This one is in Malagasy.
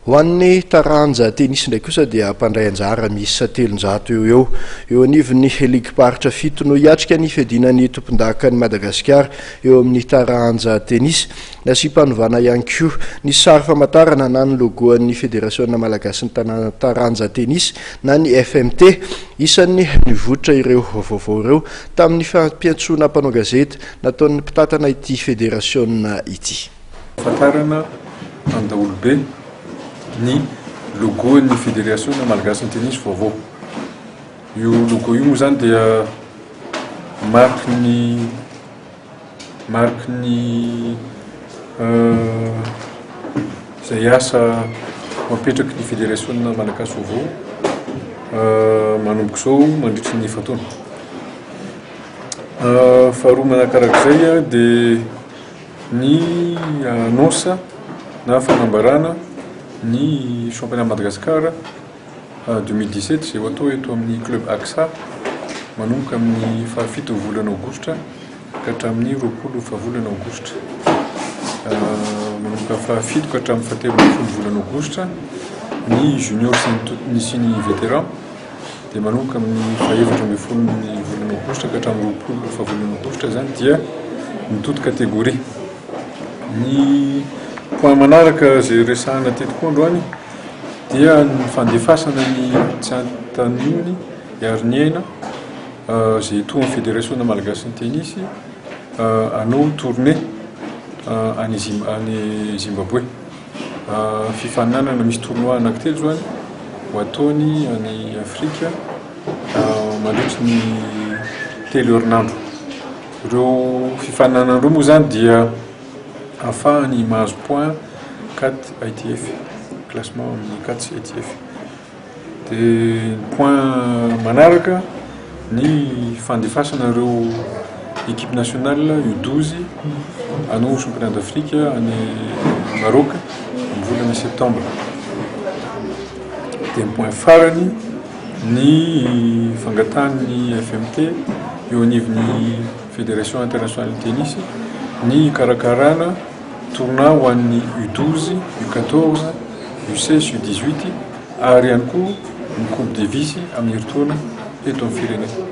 Ho an'ny taranja tenisy indray kosa dia mpandray anjara miisa 300 eo eo eo anivon'ny ligim-paritra fito no hiatrika ny fiadiana ny tompondakan'i Madagasikara eo amin'ny taranja tenisy. Nasiam-panovana ihany koa ny sary famantarana na ny logo-an'ny Federasiona malagasin'ny taranja tenisy na ny FMT. Isan'ny nivoitra ireo vaovao ireo tamin'ny fampiantsoana mpanao gazety nataon'ny mpitantana ity federasiona ity. Fahafantarana amin'ny daholobe ny logo-n'ny Federasiona malagasin'ny tenisy vaovao. Io logo io moa izany dia mariky ny mariky ny izay asa ho apetraky ny Federasiona malagasy vaovao manomboka izao mandritry ny efa-taona. Faharoa manakarak'izay dia ny annonce na fanambarana ny championnat Madagascar 2017 izay ho atao eto amin'ny club AXA manomboka amin'ny fahafito volana aogositra ka hatramin'ny 20 fahavolana aogositra. Manomboka fahafito ka hatramin'ny faha-13 volana aogositra ny junior sy ny vétéran. Dia manomboka amin'ny faha-14 ny volana aogositra ka hatramin'ny 20 faha volana aogositra izany dia ny toute catégorie. Ny point manaraka izay resahana teto koa androany dia ny fandefasana ny Tsiantanony Iariniaina izay toa ny Federasiona Malagasin'ny Tenisy hanao tournée any any Zimbabwe. Fifaninanana misy tournoi anankitelo izao any ho ataony any Afrika mandritry ny telo herinandro. Ireo fifaninanana ireo moa izany dia ahafahany mahazo point cat ITF, classement amin'ny cat ITF. Dia ny point manaraka ny fandefasana ireo équipe nationale U12 hanao championnat d'Afrique any Maroc amin'ny volana septembre. Dia ny point farany ny fangatahan'ny FMT eo anivon'ny Fédération internationale de tennis ny hikarakarana tournoi ho an'ny U12, U14, U16, U18 ary ihany koa ny Coupe Davis amin'ny herintaona eto amin'ny firenena.